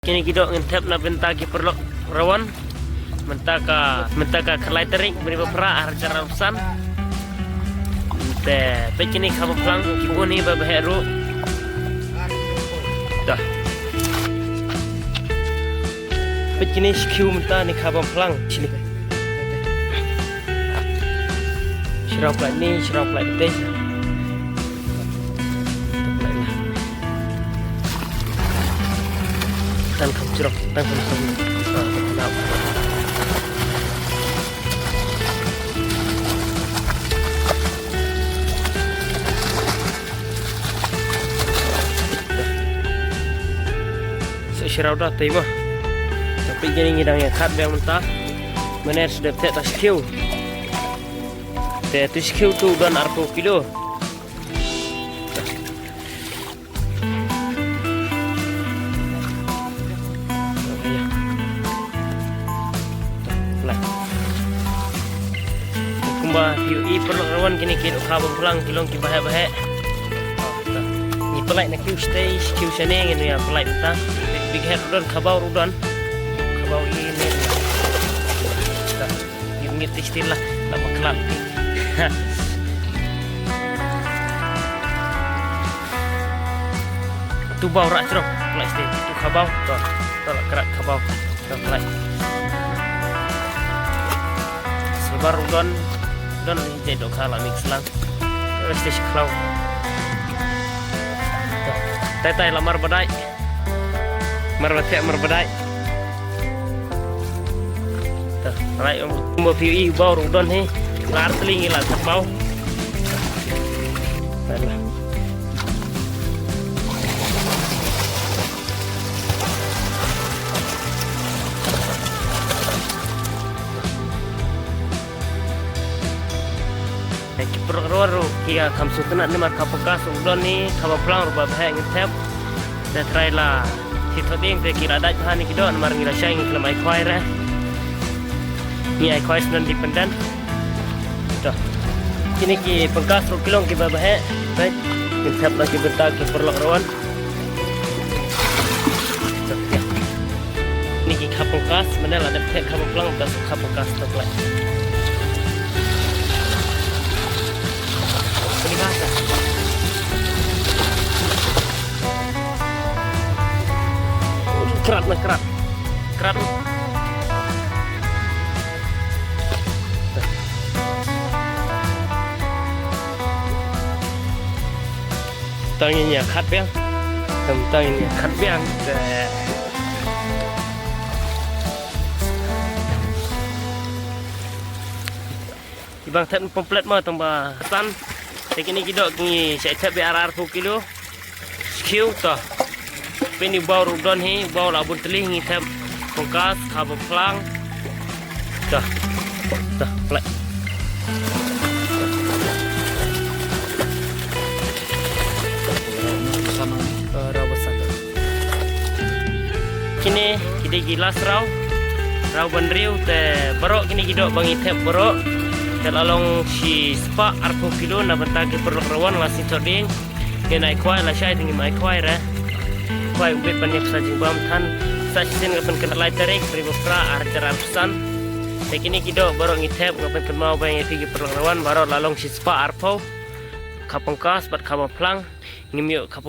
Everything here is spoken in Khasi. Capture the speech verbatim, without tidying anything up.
Kine ki doh ngin thep na bynta ki paralok rawan. Mynta ka, mynta ka khatlai tarik bnai ba phra arhajar arphew san. Te peit kine ki kha bamphlang, ki bun hi ba bheh ruh. Dah. Peit kine shi khiew mynta ne kha bamphlang. Chili. Shi raw plait ne, shi raw plait te. Tang kham jrok, tang kham kham. Ah, tang kham. Sa shi raw da te mo. Tapi kine ngi dang ïa khat biang mynta. Mynne sdep te ta shi khiew. Te tu shi khiew tu don arphew kilo. Kumba phi ïohi paralok rawan, kine ki doh kha bamphlang, ki long ki baheh baheh. Ngi pynlait na khiew shatei, khiew shane ngin ïa pynlait mynta. Big head ruh don, khabaw ruh don. Khabaw ine. Ngim ngit ti stil lah, la bakhlap. Tu baw rah jrong, pynlait shatei, tu khabaw, to, to la krat khabaw, to pynlait. Silver ruh don, don ïa doh kha la mix lang. Pynlait shatei shi khlaw. To, tai tai la mar badai. Mar ba thiah mar ba dai. Tah, rai ong. Kumba phi ïohi baw ruh don hi. La ar tylli ngi la thep baw. Tah, lah. Ki paralok rawan ruh ki ïa kham sngewtynnat namar kha pangkas ruh don hi, kha bamphlang ruh ba bheh ngi thep. Te trai la shi thohdieng te ki la dait bha ne ki doh namar ngi la shai ngi khlem ai khwai re. Ngi ai khwai snon dependent. To. Kine ki pangkas ruh ki long ki ba bheh. Bheh. Ngi thep na ki bynta ki paralok rawan. Ni ki kha pangkas, mynne la dep thep kha bamphlang, bynta kha pangkas to pynlait. Kine kha sa. Krat na krat. Krat. Tang ïa khat biang. Tang, tang ïa khat biang. Te. Ibang thep pom plet ma tang ba san. Te kine ki doh ngi shait thep biang arphew kilo. Skhiu to. Pyn i baw ruh don hi, baw la bun tylli ngi thep. Pangkas, kha bamphlang. To. To, plek. Kine ki dei ki last raw. Raw ban riew te baroh kine ki doh ba ngi thep baroh. Te la long shi spah arphew kilo na bynta ki paralok rawan la sni thohdieng. Ngin ai khwai la shai te ngim ai khwai re. Khwai u bit ban ïa pisa jingbam than. Sa shisien nga pynkynmaw lai tarik, bnai ba phra, arhajar arphew san. Te kine ki doh baroh ngi thep nga pynkynmaw ba ïa phi ki paralok rawan baroh la long shi spah arphew. Kha pangkas bad kha bamphlang. Ngim ïoh kha